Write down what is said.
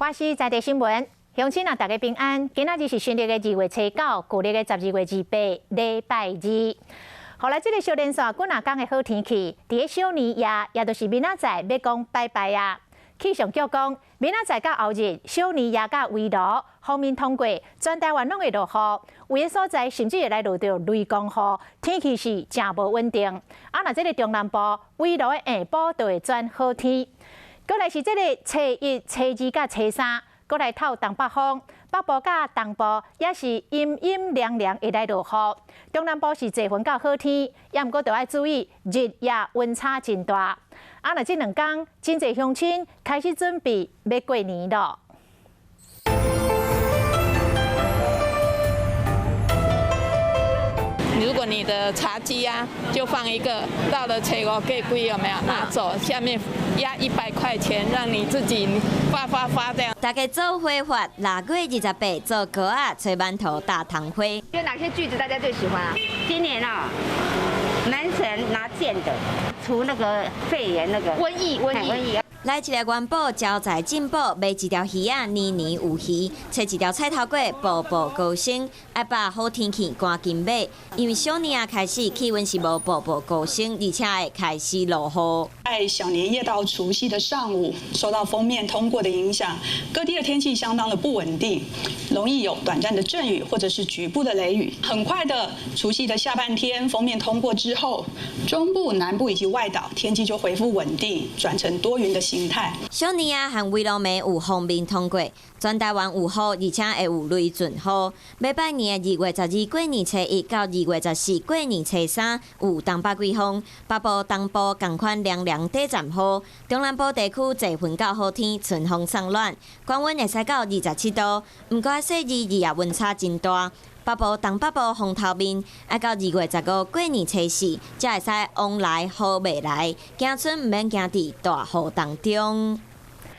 華視在地新聞，鄉親啊，大家平安。今仔日是新曆的2月初9，舊曆的12月28，禮拜二。予來這个小連續幾若工的好天氣，佇咧小年夜，也就是明仔載欲講拜拜啊。氣象局講，明仔載到後日，小年夜佮圍爐鋒面通過，全台灣攏會落雨，有的所在甚至會來落著雷公雨，天氣是誠無穩定。啊，若這个中南部圍爐的下晡就會轉好天。閣來是這个初一、初二佮初三，閣來透東北風，北部佮東部也是陰陰涼涼會來落雨。中南部是濟雲到好天，也毋過著愛注意日夜溫差真大。啊，若這兩工真濟鄉親開始準備欲過年囉。如果你的茶几啊，就放一個，到了初五過幾有沒有拿走？下面壓100塊錢，讓你自己發發發這樣。大家做伙發，6月28做糕仔、揣饅頭、打糖花。有哪些句子大家最喜歡啊？今年啊，門神拿劍的，除那個肺炎那個瘟疫，瘟疫。瘟疫。來一个元寶招財進寶，買一條魚仔年年有餘，揣一條菜頭粿步步高升。愛把好天氣趕緊買，因為小年夜開始氣溫是無步步高升，而且會開始落雨。在小年夜到除夕的上午，受到鋒面通過的影響，各地的天氣相當的不穩定，容易有短暫的陣雨或者是局部的雷雨。很快的，除夕的下半天，鋒面通過之後，中部、南部以及外島天氣就恢復穩定，轉成多雲的形態。小年夜和圍爐暝有鋒面通過，全台灣有雨，而且會有雷陣雨。欲拜年的2月12過年初一到2月14過年初三有東北季風，北部、東部仝款涼涼短暫雨，中南部地區濟雲到好天，春風送暖，高溫會使到27度。毋過細膩日夜溫差真大，北部、東北部風頭面，愛到2月15過年初四，才會使風來雨袂來，驚春毋免驚佇大雨當中。